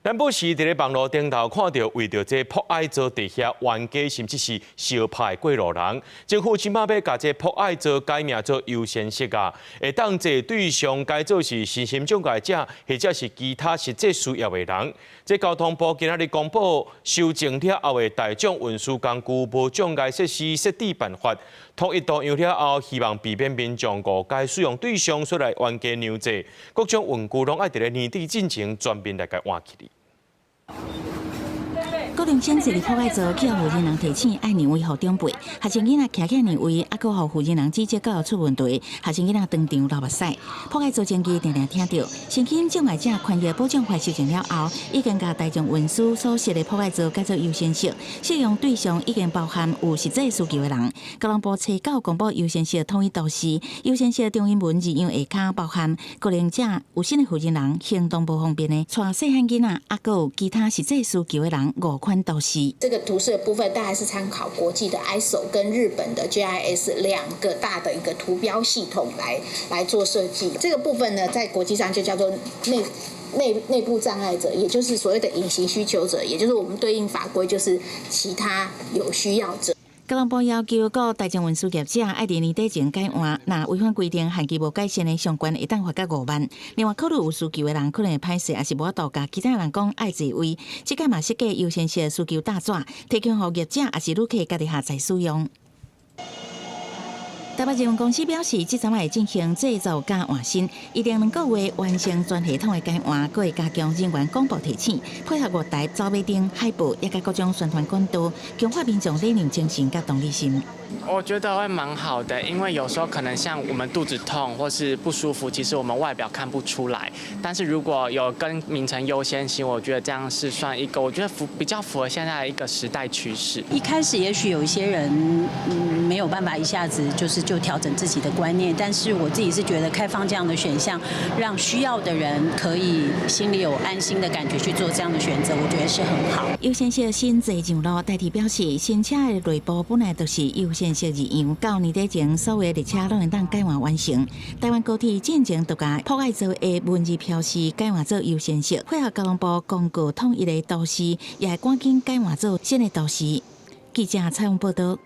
咱不時佇咧網路頂頭看著為著這博愛座佇遐冤家，甚至是相拍的過路人。政府這擺欲共這博愛座改名做優先席啊，會當坐對象改做是身心障礙者，或者是其他實際需要的人。這交通部今仔日公布修正了後的大眾運輸工具無障礙設施設置辦法，統一圖樣了後，希望避免民眾誤解使用對象出來冤家讓座，各種運具攏愛佇咧年底進前全面來共換起去。高中生坐佇博愛座，去予負責人提醒愛讓位予長輩。學生囡仔徛起來讓位，猶閣予負責人指責教育出問題。學生囡仔當場流目屎。博愛座爭議定定聽著，身心障礙者權益保障法修正了後，已經共大眾運輸所設的博愛座改做優先席，適用對象已經包含有實際需求的人。交通部初九公布優先席統一圖示，優先席中英文字樣下跤包含高齡者、有身的負責人、行動無方便的、帶細漢囡仔，猶閣有其他實際需求的人五款圖示。這個圖示的部分，大概是參考國際的 ISO 跟日本的 JIS 兩個大的一個圖標系統來做設計。這個部分呢，在國際上就叫做內部障礙者，也就是所謂的隱形需求者，也就是我們對應法規就是其他有需要者。交通部要求各大眾運輸業者愛佇年底前改換，若違反規定，限期無改善的，上懸會當罰到5萬。另外，考慮有需求的人可能會歹勢，抑是無法度共其他人講愛坐位。這擺嘛設計優先席需求大紙，提供予業者抑是旅客家己下載使用。台北捷運公司表示，這陣會進行製造佮換新，預定2個月完成全系統的改換，閣會加強人員廣播提醒，配合月台、走馬燈、海報，以及各種宣傳管道，強化民眾禮讓精神佮同理心。我覺得會蠻好的，因為有時候可能像我們肚子痛或是不舒服，其實我們外表看不出來。但是如果有更名成優先席，我覺得這樣是算一個，我覺得比較符合現在的一個時代趨勢。一開始也許有一些人沒有辦法一下子就調整自己的觀念，但是我自己是覺得開放這樣的選項，讓需要的人可以心裡有安心的感覺去做這樣的選擇，我覺得是很好。優先席新坐上路，代替表示新車的內部本來就是優先席字樣，到年底前所有的列車攏會當改換完成。台灣高鐵進前就共博愛座的文字標示改換做優先席，配合交通部公告統一的圖示，也會趕緊改換做新的圖示。記者採訪報道。